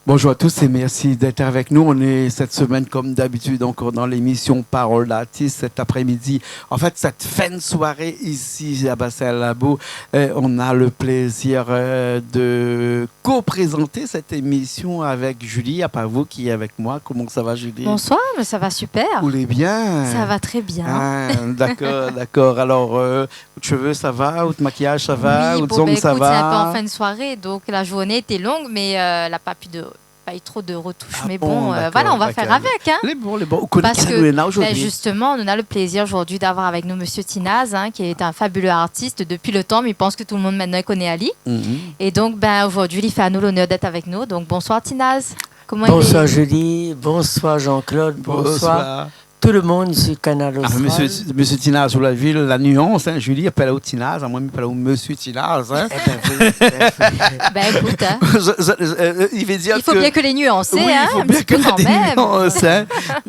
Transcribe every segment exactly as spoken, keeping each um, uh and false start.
Bonjour à tous et merci d'être avec nous. On est cette semaine, comme d'habitude, encore dans l'émission Parole d'artiste. Cet après-midi, en fait, cette fin de soirée ici à Bassin Labou, euh, on a le plaisir, euh, de co-présenter cette émission avec Julie Apavou qui est avec moi. Comment ça va, Julie ? Bonsoir, mais ça va super. Vous allez bien ? Ça va très bien. Ah, d'accord, d'accord. Alors, euh, out shové, sa va ? Out makiyaz, sa va ? Oui, bon, ben, écoute, c'est un peu en fin de soirée, donc la journée était longue, mais, euh, la pa pu de, pa u tro de retoush, mais bon, euh, voilà, on va faire avec, hein. Ah bon, d'accord, d'accord. Lé bon, lé bon. Ou koné kisa nou néna zordi ? Parce que, ben, justement, on a le plaisir aujourd'hui d'avoir avec nous Monsieur Tinaz, hein, qui est un fabuleux artiste depuis le temps, mais je pense que tout le monde maintenant connaît Ali. Mhm. Et donc, ben, aujourd'hui, il fait à nous l'honneur d'être avec nous. Donc, bonsoir Tinaz. Comment il est ? Bonsoir Julie, bonsoir Jean-Claude, bonsoir. Bonsoir. Tout le monde sur Kanal Austral. Ah, monsieur, monsieur Tinaz, ou la vi la nuance, hein, Julie i apèl aou Tinaz, amoin mi apèl aou monsieur Tinaz, hein. Eh ben, oui, ben, oui. Ben, écoute, hein. Je, je, euh, il veut dire que... Il faut bien que les nuances, hein, un petit peu quand même. Oui, il faut bien que les nuances, hein.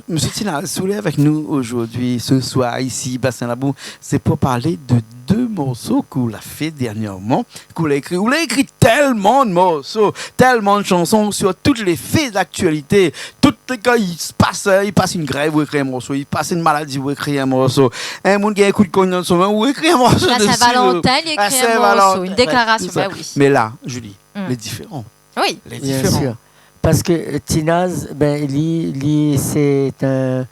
Monsieur Tinaz, si ou lé avèk nou zordi, se soir, isi, Bassin Labou, sé pou parl de dé morso ke ou la fé dernièrman, ke ou la ékri. Ou la ékri tèlman de morso, tèlman de shanson sur tout lé fé d'aktialité. Tout, kan i pas, euh, i pas in grèv, ou ékri in morso. I pas in maladi, ou ékri in morso. In moun i gingn in kou d'kogn dan son min, ou ékri in morso desi. La Saint-Valentin, li ékri in morso, in déklarasion. La Saint-Valentin, ouais, tout sa. Ben oui. Mé la, Julie, lé diféran. Oui. Lé diféran. Bien sûr. Parce que, euh, Tinaz, ben, li, li, c'est un,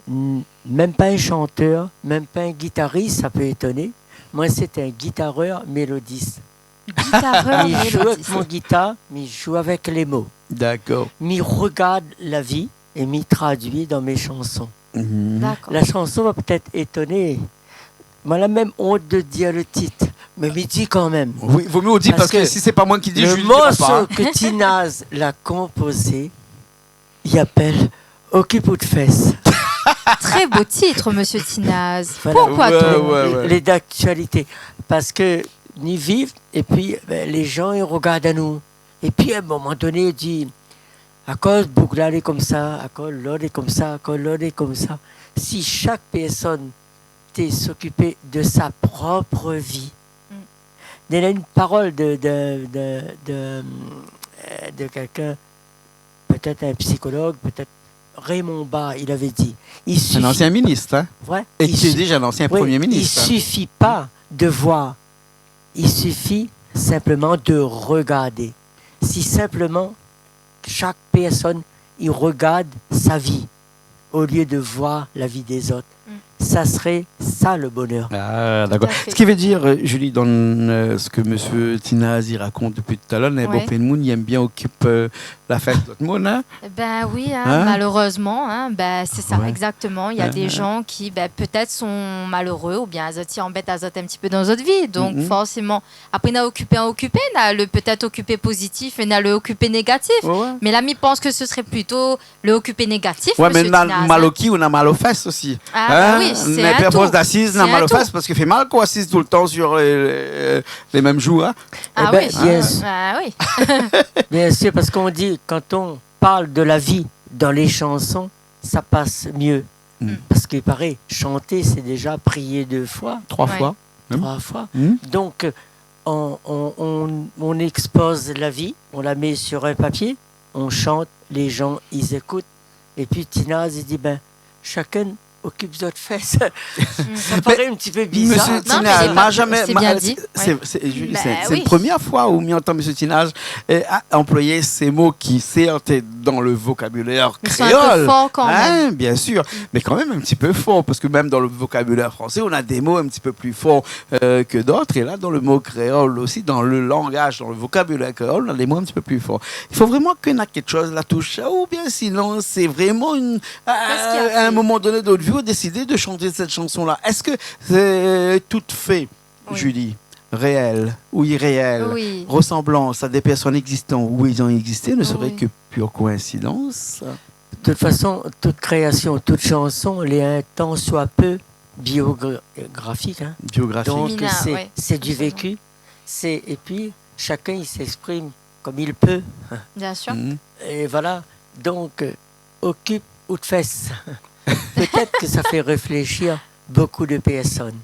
mm, même pas un chanteur, même pas un guitariste, ça peut étonner. Moi, c'est un guitareur mélodiste. Guitareur mélodiste. Mi zoué avèk mon gitar, mi zoué avèk lé mo. D'accord. Mi rogard la vi é mi tradui dan mé shanson. Mhm. D'accord. La chanson va peut-être étonner. Moin la mèm ont de dir le titre, mé mi di kan mèm. Oui, vo myé ou di, parce que si sé pa moin ki di, Julie dira pa, hein. Parce que le morso ke Tinaz la konpozé, i apèl Okip out fès. Très beau titre, monsieur Tinaz. Voilà. Pourquoi donc ? Ouais, ouais, ouais. Lé d'aktialité. Parce que ni viv, épi, ben, lé jan i rogard anou. Épi, à un moment donné, i di, akoz boug-la lé konmsa, akoz lot lé konmsa, akoz lot lé konmsa. Si shak pèrsone té s'okipé de sa prop vi. Mm. Néna in parol de, de, de, de, euh, de kèlkin, peut-être un psychologue, peut-être Raymond Barre, il avait dit, il suffit... Un ancien ministre, hein ? Ouais, il su-, oui, il suffit pas de voir, il suffit simplement de regarder. Si simplement chaque personne, il regarde sa vie au lieu de voir la vie des autres, ça serait ça le bonheur. Ah, d'accord. Tout à fait. Ce qui veut dire, euh, Julie, dans, euh, ce que monsieur Tinaz i rakont dopi talèr, néna bonpé d'moun i èm bien okip, euh, la fès d'ot moun, hein ? Ben oui, hein, malheureusement, hein, ben c'est ça, exactement. Il y a des gens qui, ben, peut-être sont malheureux ou bien zot i anbèt azot in ti pé dan zot vi. Donc, forcément, apré, na okipé, okipé, na le peut-être okipé pozitif é na le okipé négatif. Ouais, ouais. Mé la, mi pans ke ce serait plutôt le okipé négatif, monsieur Tinaz, hein. Ouais, mé na mal o ki, ou na mal o fès osi. Ah, bah oui, c'est un tout. Hein ? N'importe, fors d'asiz, na mal o fès, parce que fé mal, koi, asiz tout le temps sur, euh, euh, les mêmes joues, hein. Ah oui. Eh ben, bien sûr. Ah oui. Bien sûr, parce qu'on dit, quand on parle de la vie dans les chansons, ça passe mieux. Mm. Parce qu'il paraît, chanter, c'est déjà prier deux fois. Trois fois, même. Trois fois. Mm. Donc, euh, on, on, on, on expose la vie, on la met sur un papier, on chante, les gens, ils écoutent. Et puis, Tinaz i di, ben, chacun occupe zot fès. Ça paraît un petit peu bizarre. Monsieur Tinaz, ma zamé, ma, sé, sé, Julie, sé, sé la promièr foi ou mi antann monsieur Tinaz, euh, a anployé sé mo ki, certes, dan le vokabilèr kréol, hein, bien sûr, mé kan mèm in ti pé for, parce que même dans le vocabulaire français, on a des mots un petit peu plus forts, euh, que d'autres. Et là, dans le mot créole aussi, dans le langage, dans le vocabulaire créole, on a des mots un petit peu plus forts. I fo vréman ke na kékshoz la toush, oubien sinon, sé vréman in, à un moment donné de votre vie, ou désidé de chanter cette chanson-là. Est-ce que c'est tout fait, Julie, réel ou irréel, ressemblant à des personnes existantes ou ayant existé, ne serait que pure coïncidence ? De toute façon, toute création, toute chanson, elle est un tant soit peu biogra-, graphique, hein. Biographique. Donc, c'est, c'est du vécu. C'est, et puis, chacun, il s'exprime comme il peut. Bien sûr. Mhm. Et voilà. Donc, euh, occupe out fès. Peut-être que ça fait réfléchir beaucoup de personnes.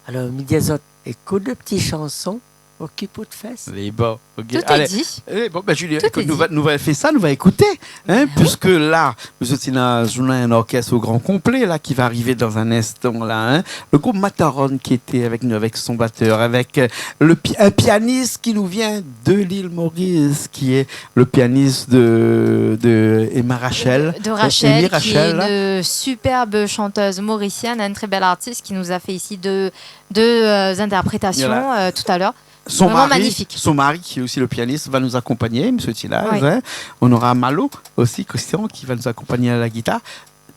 Alors, mi di azot, écoute le petit chanson, Okip out fès. Lé bon, OK. Tout est dit. Alé. Eh, bon, ben, Julie, ékout, nou va, nou va fé sa, nou va ékouté, hein, puisque là, Monsieur Tinaz, nou néna in orkès o gran konplé, là, ki va arivé dan in instan, là, hein. Le groupe Mataron qui était avec nous, avec son batteur, avec, euh, le pi-, un pianiste qui nous vient de l'île Maurice, qui est le pianiste de, de Emma Rachel. De, de Rachel, euh, Amy Rachel, qui est une superbe chanteuse mauricienne, une très belle artiste qui nous a fait ici deux, deux, euh, interprétations, euh, tout à l'heure. Voilà. Vraiment magnifique. Son mari, son mari, qui est aussi le pianiste, va nous accompagner, Monsieur Tinaz, hein. Oui. On aura Malo aussi, Christian, qui va nous accompagner à la guitare.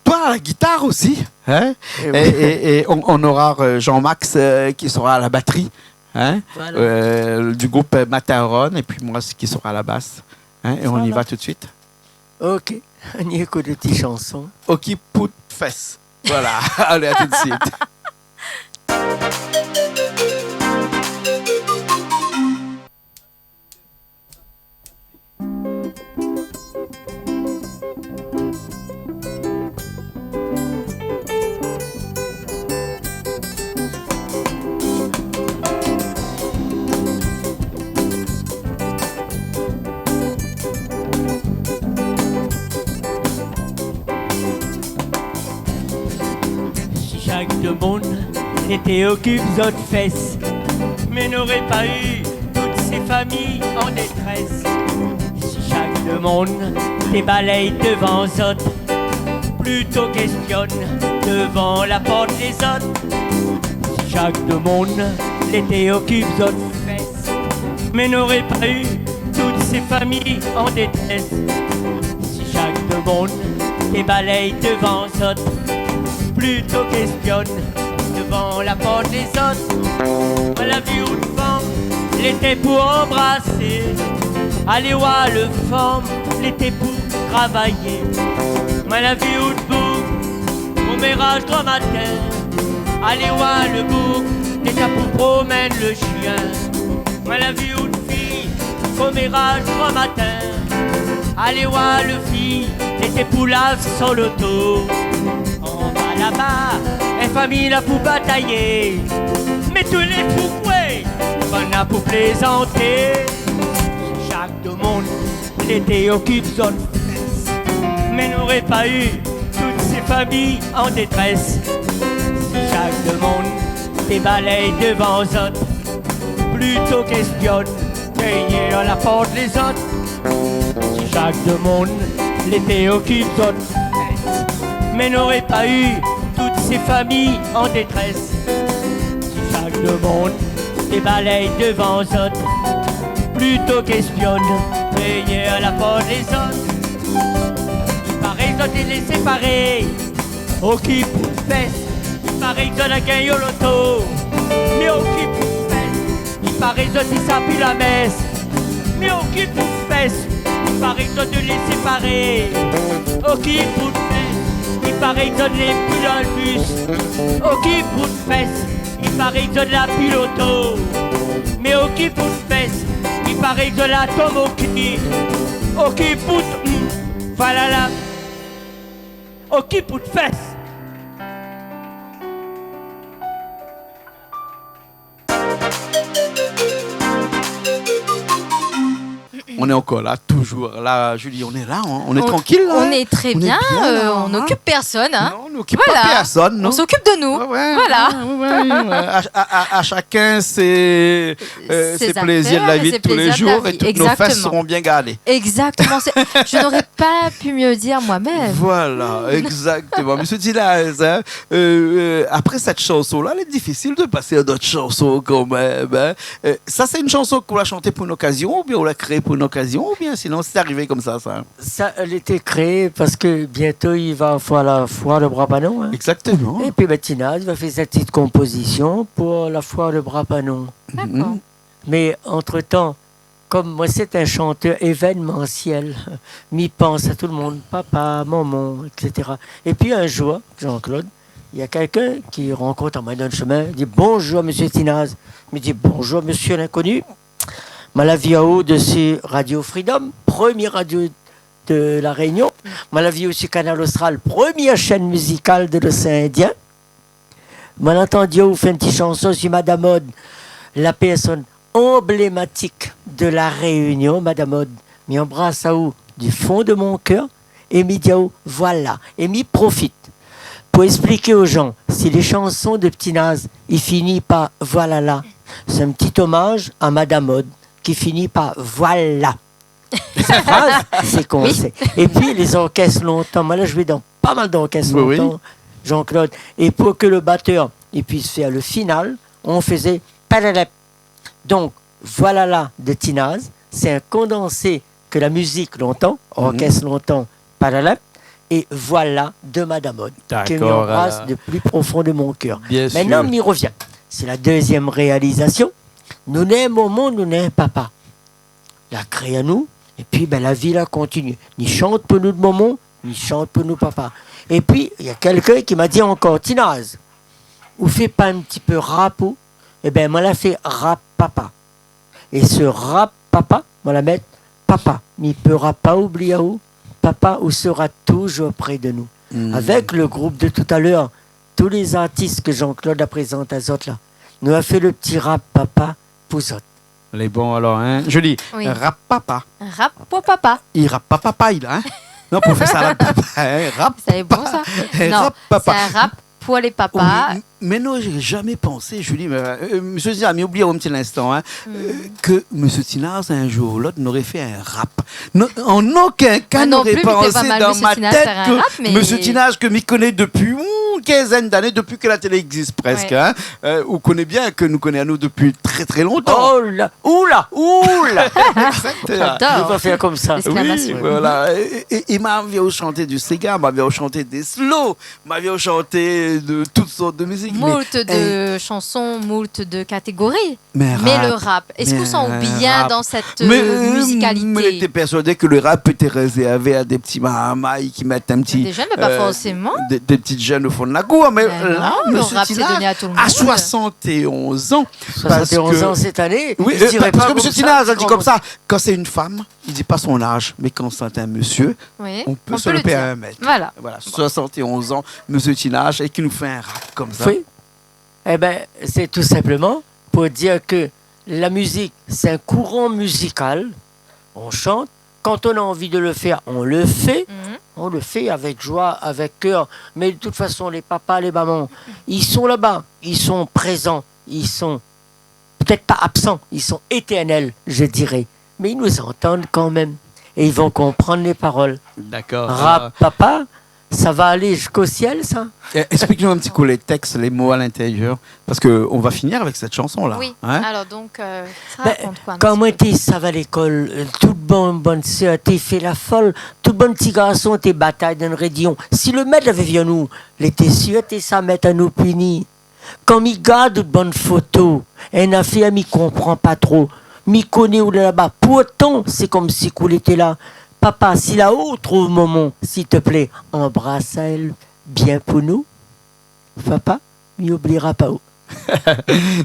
Toi, à la guitare aussi, hein. Eh oui. Et, et, et on, on aura, euh, Jean-Max, euh, qui sera à la batterie, hein, voilà, euh, du groupe, euh, Mataron, et puis moi qui sera à la basse, hein, et on y va tout de suite. Voilà. OK. Ni ékout le ti shanson. Okip out fès. Voilà. Allez, à tout de suite. Si shak demoun lété okip zot fès, mé noré pa u tout sé famiy an détrès. Si shak demoun té balèy devan zot, plito kèstyone devan la port lézot. Si shak demoun lété okip zot fès, mé noré pa u tout sé famiy an détrès. Si shak demoun té balèy devan zot, plito kèstyone devan la port lézot. Moin la vi out fanm, lété pou anbrasé. Alé oir le fanm, lété pou travayé. Moin la vi out boug, koméraz gran matin. Alé oir le boug, lété pou promenn le shien. Moin la vi out fiy, koméraz gran matin. Alé oir le fiy, lété pou lav son loto. Anba laba, in famiy la pou batayé. Mé tout lé pou koué, banna pou plézanté. Si shak demoun lété okip zot fès, mé noré pa u tout sé famiy an détrès. Si shak demoun té balèy devan zot, plito kèstyone dèryèr la port lézot. Si shak demoun lété okip zot fès, mé noré pa u tout sé famiy an détrès. Si shak demoun té balèy devan zot, plito kèstyone dèryèr la port lézot. I paré zot lé séparé, okip out fès. I paré zot la gingn o loto, mé okip out fès. I paré zot i sa pi la mès, mé okip out fès. I paré zot lé séparé, okip out fès. I paré zot lé pi dan le bis, okip out fès. I paré zot la pi loto, mé okip out fès. I paré zot la tonm o kri, okip out, hmm, voilà la, okip out fès. On est encore là, toujours là, Julie, on est là, hein. On est tranquille, là, hein. On est très bien, euh, on occupe personne, hein. Non, on n'occupe pas personne, non. Voilà. On s'occupe de nous. Ouais, ouais, ouais, ouais, ouais. Voilà. À, à, à, à chacun ses, euh, ses plaisirs de la vie de tous les jours et toutes nos fesses seront bien gardées. Exactement. C'est, je n'aurais pas pu mieux dire moi-même. Voilà, exactement. Monsieur Tinaz, hein, euh, euh, après cette chanson-là, il est difficile de passer à d'autres chansons quand même, hein. Euh, sa sé in shanson ke ou la shanté pou in okazion, oubien ou la kréé pou in okazion, oubien sinon sé arivé konmsa, sa ? Sa lété kréé parske bientôt i va avoir la foire de Bras-Panon, hein. Exactement. Épi, ben, Tinaz va fé sa ti konpozision pou la foire de Bras-Panon. D'accord. Mé antretan, kom moin sé in shantèr événemansièl, mi pans a tout le moun, papa, momon, et cetera. Épi in zour, Jean-Claude, néna kèlkin ki rankont amoin dan le shemin, i di : « Bonjour, monsieur Tinaz. » Mi di : « Bonjour, monsieur l'inconnu. Moin la vi aou dési Radio Freedom, premièr radio de La Réunion. Moin la vi osi Kanal Austral, premièr shèn mizikal de l'océan Indien. Moin la antandi aou fé in ti shanson si Madame Aude, la pèrsone emblématique de La Réunion, Madame Aude. Mi anbras aou du fond de mon kèr é mi di aou, voilà. É mi profit pou ésplik o jan, si lé shanson de Ti Naz i fini par voilà la, sé in ti omaz a Madame Aude ki fini par voilà. Sa fraz, sé konmsa. Oui. É pi, lé zorkès lontan, moin la zoué dan pa mal d'orkès lontan, Jean-Claude. Oui, oui. É pou ke le batèr i puis fé le final, on fézé padalap. Donk, voilà la de Ti Naz, sé in kondansé ke la mizik lontan, orkès lontan, padalap, é voilà de Madame Aude, ke mi anbras du pli profon de mon kèr. Dakor, alor. Bien sûr. Mintnan, mi rovien. Sé la dezièm réalizasion. Nou néna in momon, nou néna in papa. La kré anou, épi, bin, la vi la kontinié. Ni shant pou nout momon, ni shant pou nout papa. Épi, néna kèlkin ki la di ankor, Ti Naz, ou fé pa in ti pé rap, ou ? Ébin, moin la fé rap papa. É se rap papa, moin la mèt, papa, mi poura pa oubli aou, papa, ou sera toujours près de nous. Hmm. Avèk le group de talèr, tout lé zartis ke Jean-Claude la prézant azot la, nou la fé le ti rap papa pou zot. Lé bon alor, hein ? Julie, oui, rap papa. Rap pou papa. I rap pa papa, li, hein ? Non, pou fé sa, rap papa, hein ? Rap papa. Sa lé bon, sa. Non, rap papa. Sé in rap pou lé papa. Oui, m-, mé non, j'ai jamais pensé, Julie, mé, euh, monsieur Zia, mi oubli in ti linstan, hein, euh, ke monsieur Ti Naz, in zour ou lot, noré fé in rap. Non, an okin ka, noré pansé dan ma tèt ke monsieur Ti Naz, ke mi koné dopi, ouh, kinzèn d'ané, dopi ke la télé i égzis prèsk, hein. Ouais. Euh, ou koné bien ke nou koné anou dopi trè, trè lontan. Oh la, oula, oula. Exact. J'adore. Nou va fé konmsa. L'exclamation. Oui, voilà. É, é, é, é ma anvi shant du séga, ma anvi shant dé slow, ma anvi shant de tout sort de mizik, mé, moult de, eh, shanson, moult de katégori. Mé le rap, èske ou san bien dan sèt, euh, mizikalité ? Mé, euh, moin lété pèrsuadé ke le rap lété rézèrvé a dé ti marmay ki mèt in ti, dé jenn, mé pa forséman, euh, dé, dé ti jenn o fon de la kour, mé la, monsieur Ti Naz, a soixante et onze ans, parce que, oui, euh, parce que monsieur Ti Naz la di konmsa, kan sé in fanm, i di pa son az, mé kan sé in mésyé, on peut se le permettre. Oui, on peut le dire. Voilà. Voilà, soixante et onze ans, monsieur Ti Naz, é ki nou fé in rap konmsa. Oui. Ébin, sé tou sinpleman pou dir ke la mizik, sé in kouran mizikal. On shant. Kan on a anvi de le fèr, on le fé. Mhm. On le fé avèk zoi, avèk kèr. Mé de tout fason, lé papa, lé momon, i son laba, i son prézan, i son pétèt pa absan, i son étèrnèl, je dirai. Mé i antann anou kan mèm. É i konprann lé parol. Dakor. Rap papa, sa va alé ziska sièl, sa. Eh, explik anou in ti kou lé tèks, lé mo a l'intérieur, parske nou va finir avèk sèt shanson-la, hein ? Oui, alor donk, euh, sa rakont koi in ti pé ? Bin, kan moin té sava lékol, euh, tout bann, bann sèr té fé la fol, tout bann ti garson té batay dan le rédion. Si le mèt lavé vi anou, lété sir té sa mèt anou pini. Kan mi gard out bann foto, in afèr mi konpran pa tro. Mi koné ou lé laba, pourtan sé konmsi k'ou lété la. Papa, si la ou trouv momon, s'il te plaît, anbras aèl bien pou nou. Papa, mi oublira pa ou.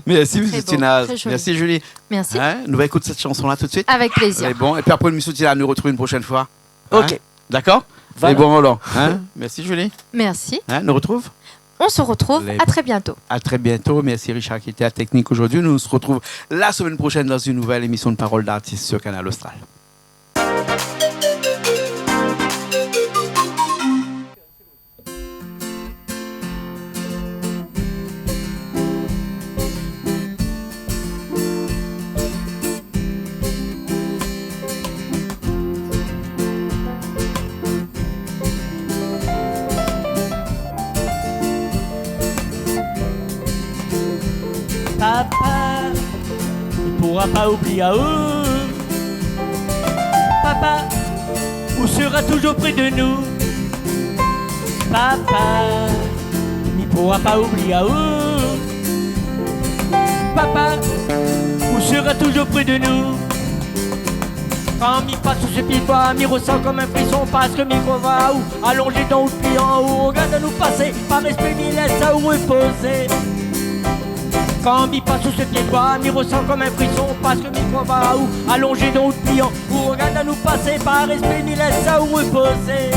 Merci, monsieur Ti Naz. Très beau, très joli. Merci, Julie. Merci. Hein, nou va ékout sèt shanson-la tout de suite. Avec plaisir. Lé bon. Épi apré, monsieur Ti Naz, nou retrouv in proshèn foi. Hein ? Ok. Dakor ? Voilà. Lé bon, alor. Hein ? Merci, Julie. Merci. Hein, nou retrouv ? On se retrouve à très bientôt. À très bientôt. Merci Richard qui était à la technique aujourd'hui. Nous nous retrouvons la semaine prochaine dans une nouvelle émission de Parole d'artiste sur Kanal Austral. Papa, mi poura pa oubli aou. Papa, ou sera toujours près de nous. Papa, mi poura pa oubli aou. Papa, ou sera toujours près de nous. Kan mi pas sou se pié d'boi, mi resan konm in frison, parske mi kroi aou alonzé dan out plian, ou rogard anou pasé, par rèspé mi lès aou repozé. Kan mi pas sou se pié d'boi, mi resan konm in frison, parske mi kroi aou alonzé dan out plian, ou rogard anou pasé, par rèspé mi lès aou repozé.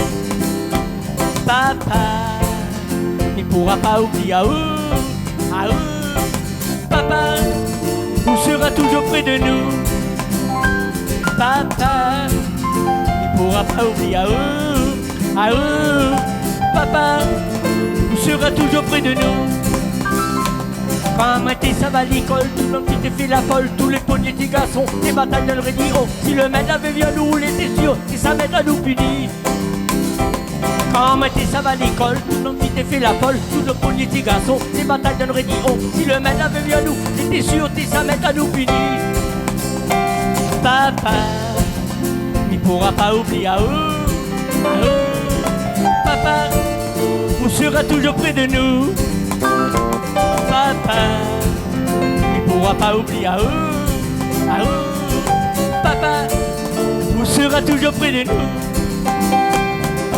Papa, mi poura pa oubli aou, aou. Papa, Ou sera toujours près de nous. Papa, mi poura pa oublié aou, aou. Papa, ou sera toujours près de nous. Kan moin té sava lékol, tout lo moun té fé la fol, tout lé ponyé ti garson té batay dan lo rédion. Si lo mèt lavé vi anou, lété sir té sa mèt anou pini. Kan moin té sava lékol, tout lo moun té fé la fol, tout lo ponyé ti garson té batay dan lo rédion. Si lo mèt lavé vi anou, lété sir té sa mèt anou pini. Papa, mi poura pa oublié aou, aou. Papa, ou sera toujours près de nous. Papa, mi poura pa oublié aou, aou. Papa, ou sera toujours près de nous.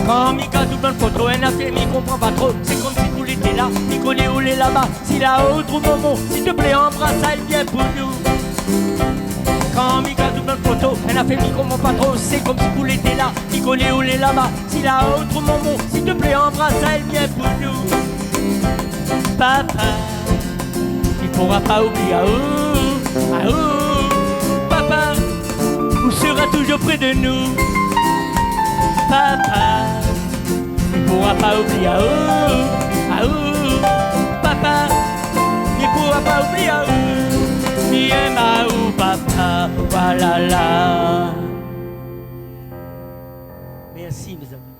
Kan mi gard tout bann foto, in nafèr mi konpran pa tro, sé konmsi ou lété la, mi koné ou lé laba. Si la otro momon, s'il te plaît, anbras ali bien pou nou. Kan mi gard tout bann foto, in nafèr mi konpran pa tro, sé konmsi ou lété la, mi koné ou lé laba. Si la otro momon, s'il te plaît, anbras ali bien pou nou. Papa, mi poura pa oublié aou, aou. Papa, ou sera toujours près de nous. Papa, mi poura pa oublié aou, aou. Papa, mi poura pa oublié aou. Mi èm aou, papa, voilà la. Merci, mes amis.